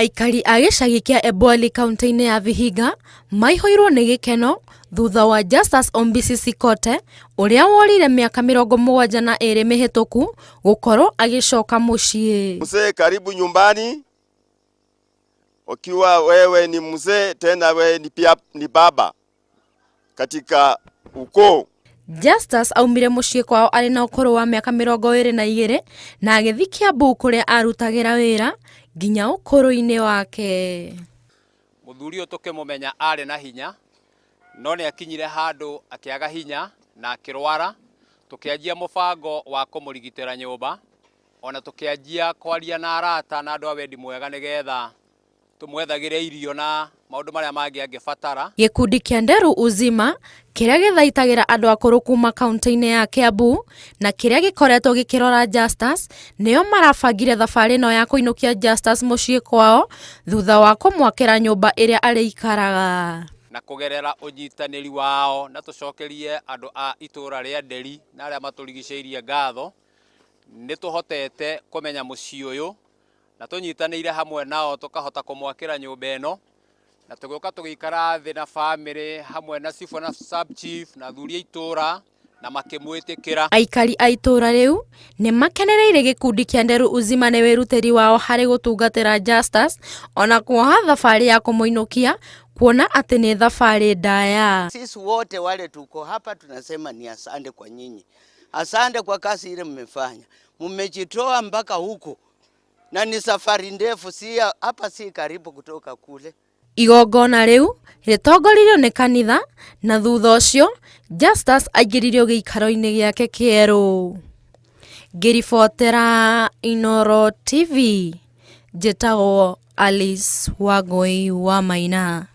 Aikari a gĩcagi kĩa Ebwali kaunti-inĩ ya Vihiga maihũirwo nĩ gĩkeno thutha wa Justus Ombisi Sikote ũrĩa worire mĩaka 72 mĩhĩtũku gũkorwo agĩcoka mũciĩ. Mzee, karibu nyumbani. Ukiwa wewe ni mzee tena wewe ni pia ni baba katika ukoo. Justus aumire mũciĩ kwao arĩ na ũkũrũ wa mĩaka 22 na agĩthiĩ Kiambu kũrĩa arutagĩra wĩra nginya ũkũrũ-inĩ wake. Mũthuri ũyũ tũkĩmũmenya arĩ na hinya, no nĩ akinyire handũ akĩaga hinya na akĩrwara. Tũkĩanjia mũbango wa kũmũrigitĩra nyũmba, ona tũkĩanjia kwaria na arata na andũ a wendi mwega nĩgetha tũmwethagĩre irio na maũndũ marĩa mangĩ angĩbatara. Gĩkundi kĩa Nderu Uzima kĩrĩa gĩthaitagĩra andũ akũrũ kuma kaunti-inĩ ya Kiambu na kĩrĩa gĩkoretwo gĩkĩrora Justus nĩo marabangire thabarĩ ĩno ya kũinũkia Justus mũciĩ kwao thutha wa kũmwakĩra nyũmba ĩrĩa arĩikaraga. Na kũgerera ũnyitanĩri wao na tũcokerie andũ a itũũra rĩa Nderi na arĩa matũrigicĩirie ngatho, nĩ tũhotete kũmenya mũciĩ ũyũ na tũnyitanĩire hamwe nao tũkahota kũmwakĩra nyũmba ĩno, na tũgĩũka tũgĩikara thĩ na bamĩrĩ hamwe na cibũ na sub chief na athuri a itũũra na makĩmwĩtĩkĩra. Aikari a itũũra rĩu nĩ makenereire gĩkundi kĩa Nderu Uzima nĩ wĩrutĩri wao harĩ gũtungatĩra Justus ona kuoha thabarĩ ya kũmũinũkia kuona atĩ nĩ thabarĩ ndaya. Sisi wote wale tuko hapa tunasema ni asante kwa nyinyi, asante kwa kazi ile mmefanya, mmejitoa mpaka huku na ni safari ndefu, si hapa, si karibu kutoka kule. Igongona rĩu rĩtongoririo nĩ kanitha na thutha ũcio Justus aingĩririo gĩikaro-inĩ gĩake kĩerũ. Ngĩribotera Inooro TV njĩtagwo Alice Wangũi wa Maina.